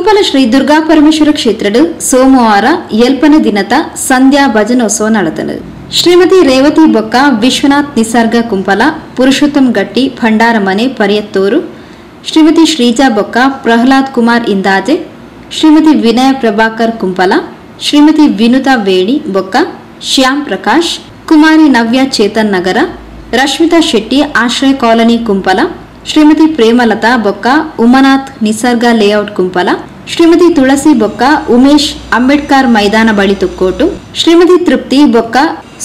ಕುಂಪಲ ಶ್ರೀ ದುರ್ಗಾ ಪರಮೇಶ್ವರ ಕ್ಷೇತ್ರದ ಸೋಮವಾರ ಎಲ್ಪನ ದಿನತ ಸಂಧ್ಯಾ ಭಜನೋತ್ಸವ ನಡೆದನು. ಶ್ರೀಮತಿ ರೇವತಿ ಬೊಕ್ಕ ವಿಶ್ವನಾಥ್ ನಿಸರ್ಗ ಕುಂಪಲ, ಪುರುಷೋತ್ತಮ್ ಗಟ್ಟಿ ಭಂಡಾರಮನೆ ಪರಿಯತ್ತೂರು, ಶ್ರೀಮತಿ ಶ್ರೀಜಾ ಬೊಕ್ಕ ಪ್ರಹ್ಲಾದ್ ಕುಮಾರ್ ಇಂದಾಜೆ, ಶ್ರೀಮತಿ ವಿನಯ ಪ್ರಭಾಕರ್ ಕುಂಪಲ, ಶ್ರೀಮತಿ ವಿನುತಾ ವೇಣಿ ಬೊಕ್ಕ ಶ್ಯಾಮ್ ಪ್ರಕಾಶ್, ಕುಮಾರಿ ನವ್ಯ ಚೇತನ್ ನಗರ, ರಶ್ಮಿತಾ ಶೆಟ್ಟಿ ಆಶ್ರಯ ಕಾಲೋನಿ ಕುಂಪಲ, ಶ್ರೀಮತಿ ಪ್ರೇಮಲತಾ ಬೊಕ್ಕ ಉಮನಾಥ್ ನಿಸರ್ಗ ಲೇಔಟ್ ಕುಂಪಲ, ಶ್ರೀಮತಿ ತುಳಸಿ ಬೊಕ್ಕ ಉಮೇಶ್ ಅಂಬೇಡ್ಕರ್ ಮೈದಾನ ಬಳಿ ತುಕ್ಕೋಟು, ಶ್ರೀಮತಿ ತೃಪ್ತಿ ಬೊಕ್ಕ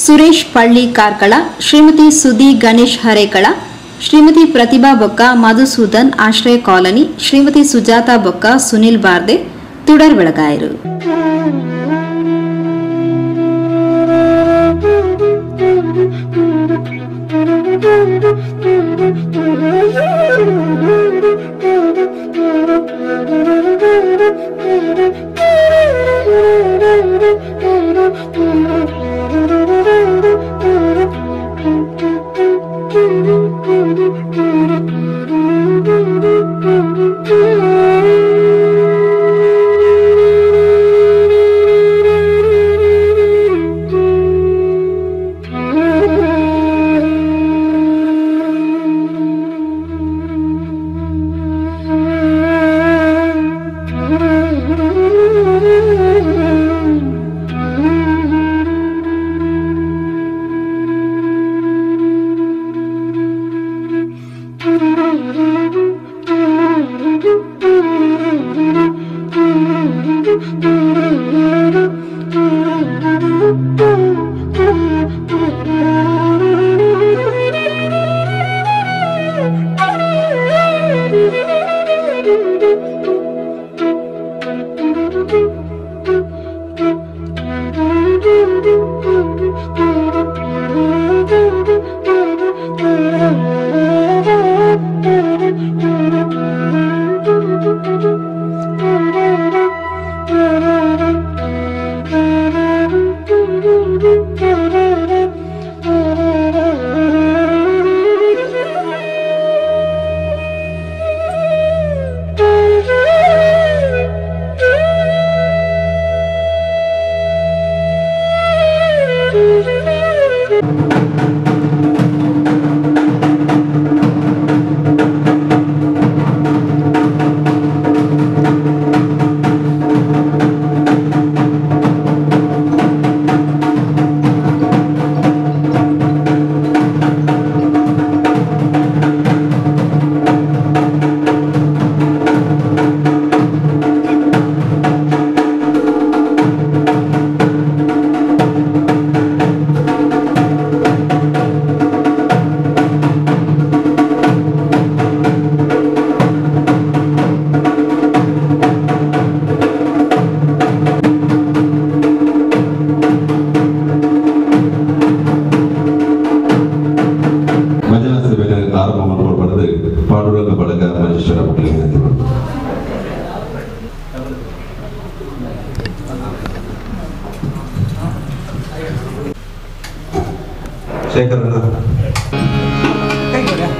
ಸುರೇಶ್ ಪಳ್ಳಿ ಕಾರ್ಕಳ, ಶ್ರೀಮತಿ ಸುದಿ ಗಣೇಶ್ ಹರೇಕಳ, ಶ್ರೀಮತಿ ಪ್ರತಿಭಾ ಬೊಕ್ಕ ಮಧುಸೂದನ್ ಆಶ್ರಯ ಕಾಲೋನಿ, ಶ್ರೀಮತಿ ಸುಜಾತಾ ಬೊಕ್ಕ ಸುನಿಲ್ ಬಾರ್ದೆ ತುಡರ್ ಬೆಳಗಾಯರು. Thank you.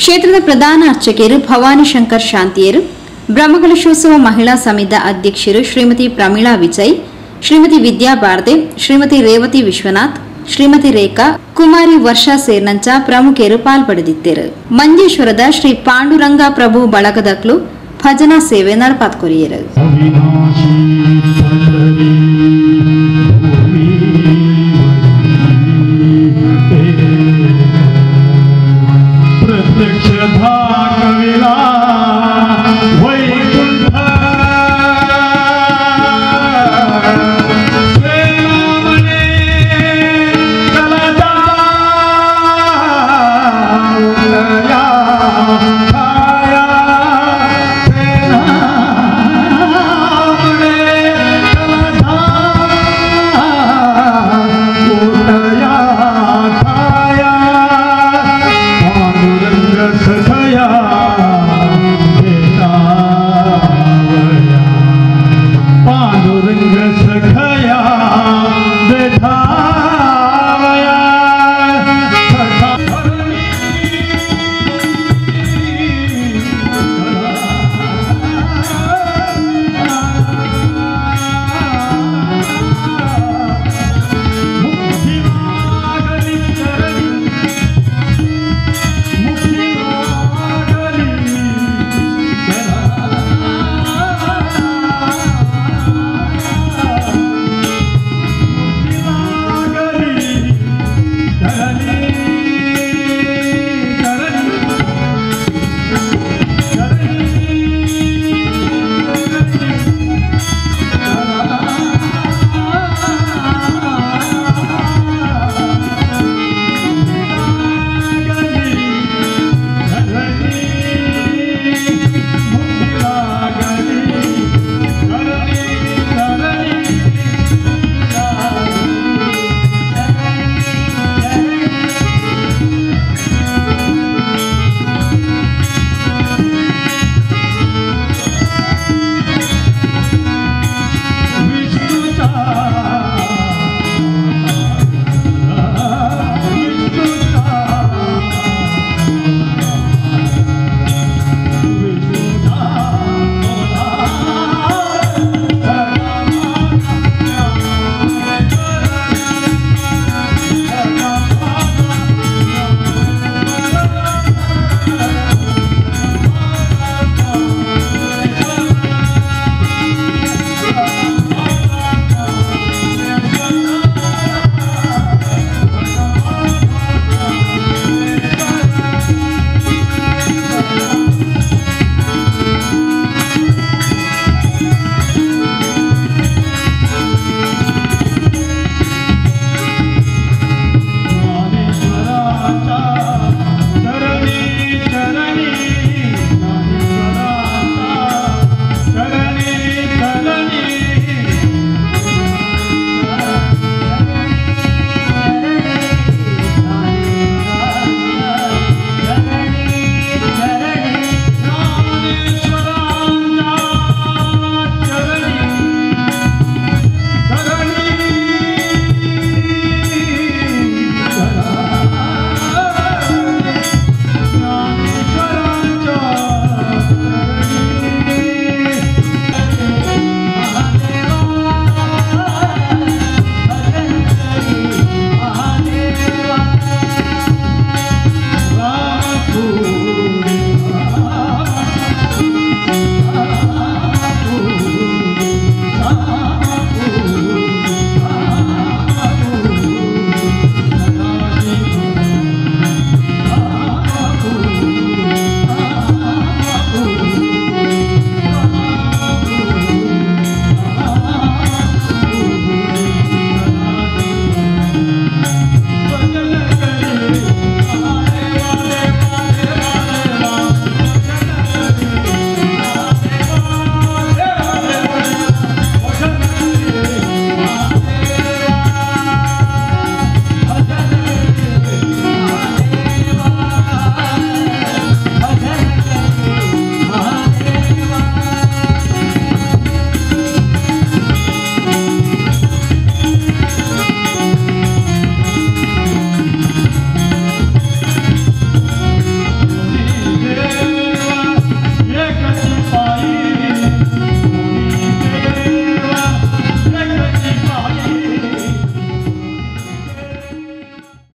ಕ್ಷೇತ್ರದ ಪ್ರಧಾನ ಅರ್ಚಕರು ಭವಾನಿ ಶಂಕರ್ ಶಾಂತಿಯರು, ಬ್ರಹ್ಮಕಲಶೋತ್ಸವ ಮಹಿಳಾ ಸಮಿತಿಯ ಅಧ್ಯಕ್ಷರು ಶ್ರೀಮತಿ ಪ್ರಮೀಳಾ ವಿಜಯ್, ಶ್ರೀಮತಿ ವಿದ್ಯಾ ಬಾರ್ದೆ, ಶ್ರೀಮತಿ ರೇವತಿ ವಿಶ್ವನಾಥ್, ಶ್ರೀಮತಿ ರೇಖಾ ಕುಮಾರಿ ವರ್ಷಾ ಸೇರ್ನಂಚ ಪ್ರಮುಖರು ಪಾಲ್ಪಡೆದಿದ್ದರು. ಮಂಜೇಶ್ವರದ ಶ್ರೀ ಪಾಂಡುರಂಗ ಪ್ರಭು ಬಳಗದಕ್ಲು ಭಜನಾ ಸೇವೆ ನಡಪಾತ್ಕೊರಿಯರು. ಅವಿನಾಶಿ ಪಂಡರಿ.